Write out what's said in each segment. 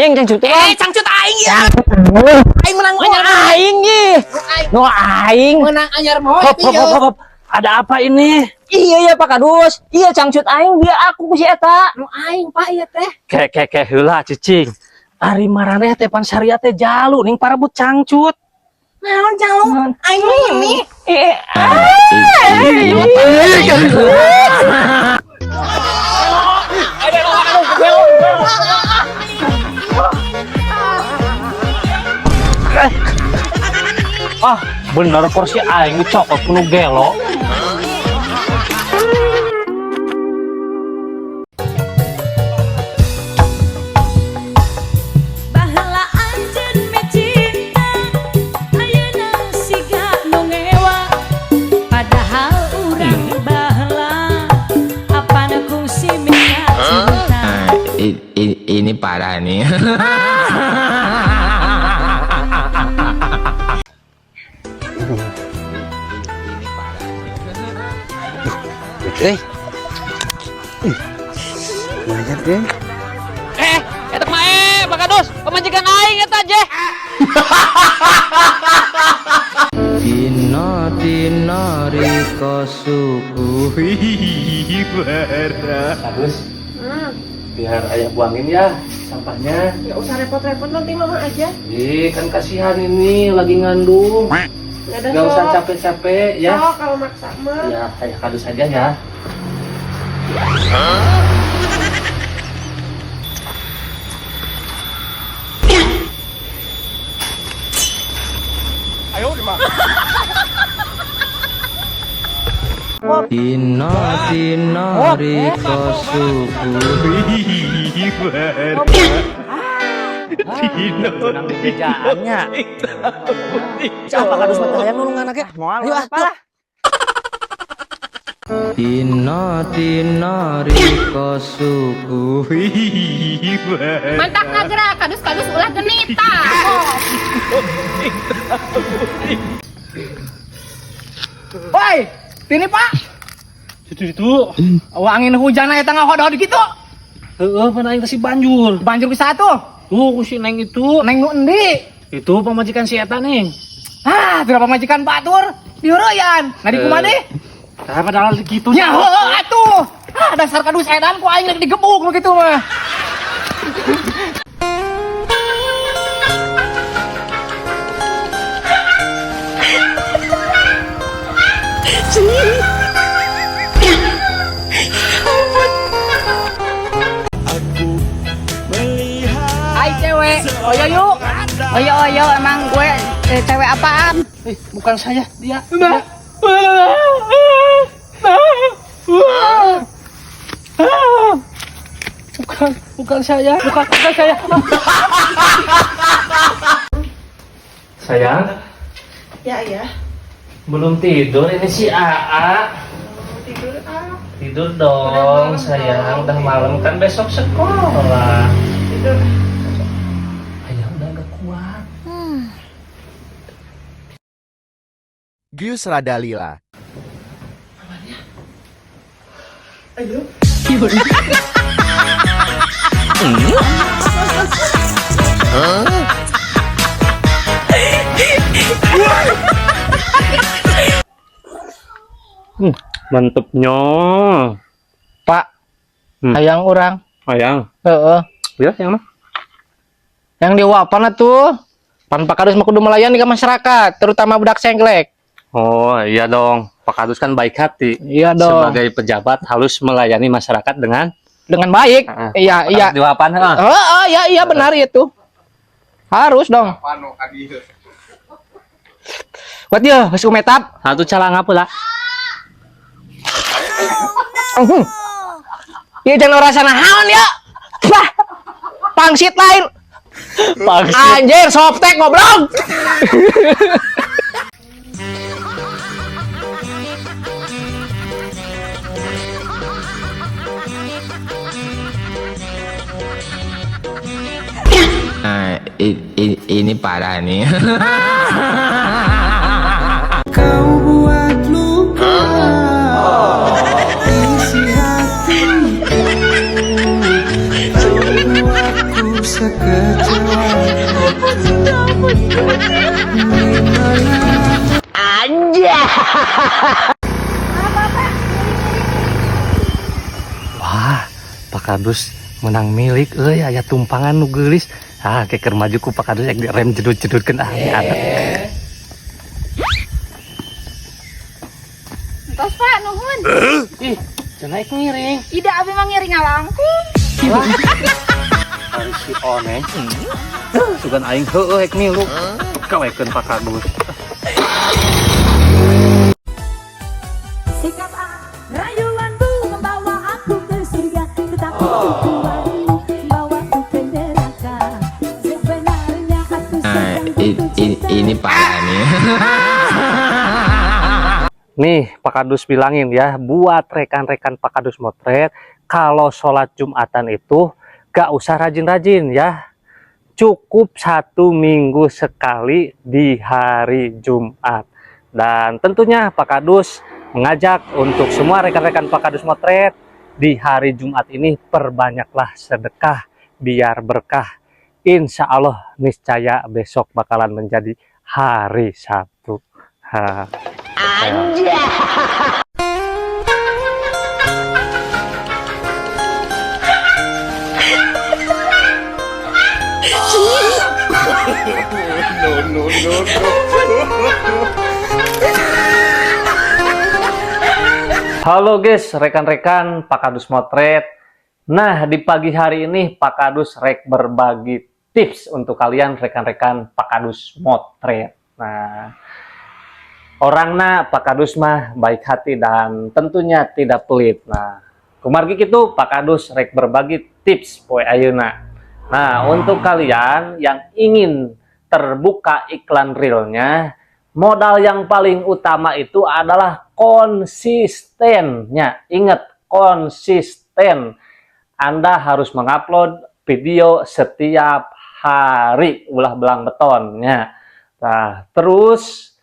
Aing cangcut. Eh, cangcut aing ya. Aing menang anyar. Aing ih. Nu aing. Menang anyar moe. Hop, hop, hop, hop. Ada apa ini? Iya ya Pak Kadus. Iya cangcut aing dia aku ku si eta. Nu aing Pak ieu teh. Ke ke ke heula cicing. Ari maraneh teh pan syariat teh jalu ning parebut cangcut. Naon jalu? Aing mimi. Eh, Ah, bener kursi aing dicokot ku nu gelo. Baheula anjeun micinta, ayeuna siga nu ngewa. Padahal urang baheula apan kungsi minta cinta. Ini parah nih. Eh. Lumayan deh. Eh, eta mah Pak Kadus, pamajikan aing eta jeh. Dina dina rika subuh. Kadus. Biar ayah buangin ya sampahnya. Enggak usah repot-repot, nanti mama aja. Ih, kan kasihan ini lagi ngandung. Enggak ada. Gak usah capek-capek ya. Oh, kalau maksa mah. Ya, ayah Kadus aja ya. Dina dina rika subuh. Menang bejaannya. Siapa Kadus mah hayang nulungan ge? Ayo ah. Dina dina rika subuh. Mantak nagerak, kadus-kadus ulah genita. Woi, sini Pak. Itu itu. Oh, angin hujan eta ngahodod gitu. Heeh, pan aing kasih banjur. Banjur bisa tuh. Tuh, ku si Neng itu. Neng nu endi? Itu pamajikan si eta nih. Ah, tidak pamajikan batur. Dihuruyan. Nah di kumaha deh? Nah, padahal gitu. Ya heueuh atuh. Ah, dasar kadus edan ku aing rek digebuk nu kitu mah. Hai cewek, oyo yuk. Oyo oyo, emang gue cewek apaan? Eh, bukan saya, dia. Bukan, bukan saya, bukan, bukan saya. Sayang, Ya ya. belum tidur ini si AA. Tidur ah. Tidur dong, sayang. Udah malam kan besok sekolah. Tidur. Ayah udah gak kuat. Gyus Radalila. Ayo. Mantepnya. Pak, hayang urang. Ayang. Heeh. Ya, yang mah. Yang diwapan atuh. Pan Pak Kadus mah kudu melayani ke masyarakat, terutama budak sengklek. Oh, iya dong. Pak Kadus kan baik hati. Iya dong. Sebagai pejabat harus melayani masyarakat dengan Dengan baik. Ah, Iya, Pak iya. Kadus diwapan, heeh. Oh, iya iya benar itu. Harus dong. Buat dia, geus kumetap. Satu calanga pula. Iya jangan rasa naon ya. Bah. Pangsit lain. Pangsit. Anjir, softtek goblok. Nah, ini parah nih. Kau buat luka isi hatiku, kau buatku sekejap. Wah, Pak Kadus menang milik euy, aya tumpangan nu geulis. Ah, keker maju ku Pak Kadus ek direm jedut-jedutkeun ah ini anak. Entos, Pak, nuhun. Ih, cenah ek ngiring. Ida abi mah ngiring ngalangkung. Ari si Oneng. Sugan aing heueuh ek milu. Kawekeun Pak Kadus. Sikap rayuanmu membawa aku ke surga, tetapi tipuanmu membawaku ke neraka. Sebenarnya aku Nah, sedang jatuh cinta. ini parah nih. Nih, Pak Kadus bilangin ya, buat rekan-rekan Pak Kadus motret, kalau sholat Jumatan itu gak usah rajin-rajin ya. Cukup 1 minggu sekali di hari Jumat. Dan tentunya Pak Kadus mengajak untuk semua rekan-rekan Pak Kadus motret di hari Jumat ini perbanyaklah sedekah biar berkah. Insya Allah niscaya besok bakalan menjadi hari Sabtu. Ha. Halo guys, rekan-rekan Pak Kadus Motret. Nah, di pagi hari ini Pak Kadus rek berbagi tips untuk kalian rekan-rekan Pak Kadus Motret. Nah, orangna Pak Kadus mah baik hati dan tentunya tidak pelit. Nah, kumargi kitu Pak Kadus rek berbagi tips poe ayeuna. Nah, untuk kalian yang ingin terbuka iklan reelnya, modal yang paling utama itu adalah konsistennya. Ingat, konsisten. Anda harus mengupload video setiap hari, ulah belang betonnya. Nah, terus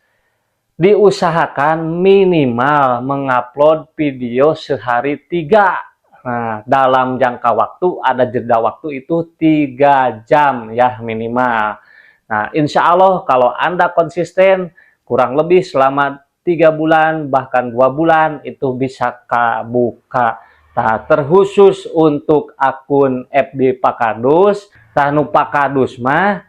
diusahakan minimal mengupload video sehari 3. Nah, dalam jangka waktu ada jeda waktu itu 3 jam ya minimal. Nah, insya Allah kalau Anda konsisten kurang lebih selama 3 bulan bahkan 2 bulan itu bisa kabuka. Nah, terkhusus untuk akun FB Pak Kadus, tah nu Pak Kadus mah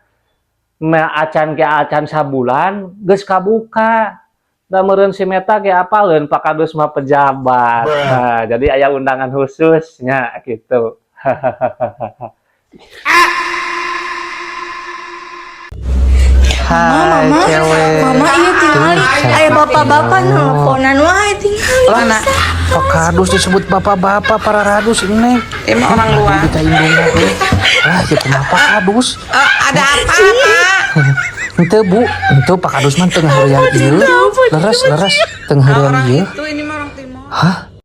acan ke acan sabulan geus kabuka. Da meureun si Meta ge apaleun Pak Kadus mah pejabat. Nah, jadi aya undangan khususnya gitu. Hai, Mama, cewek. Mama iya tingali aya bapak-bapak nelponan wae tingali. Mana? Pak Kadus disebut bapak-bapak para radus ini. Emang orang luar. Kita indungna euy. Lah, ya kumaha Pak Kadus? Eh, ada apa, Pak? Henteu, Bu. Henteu Pak Kadus mah teu ngaheureuyan ieu. Leres, leres teu ngaheureuyan Orang ieu. itu ini mah orang timur. Hah?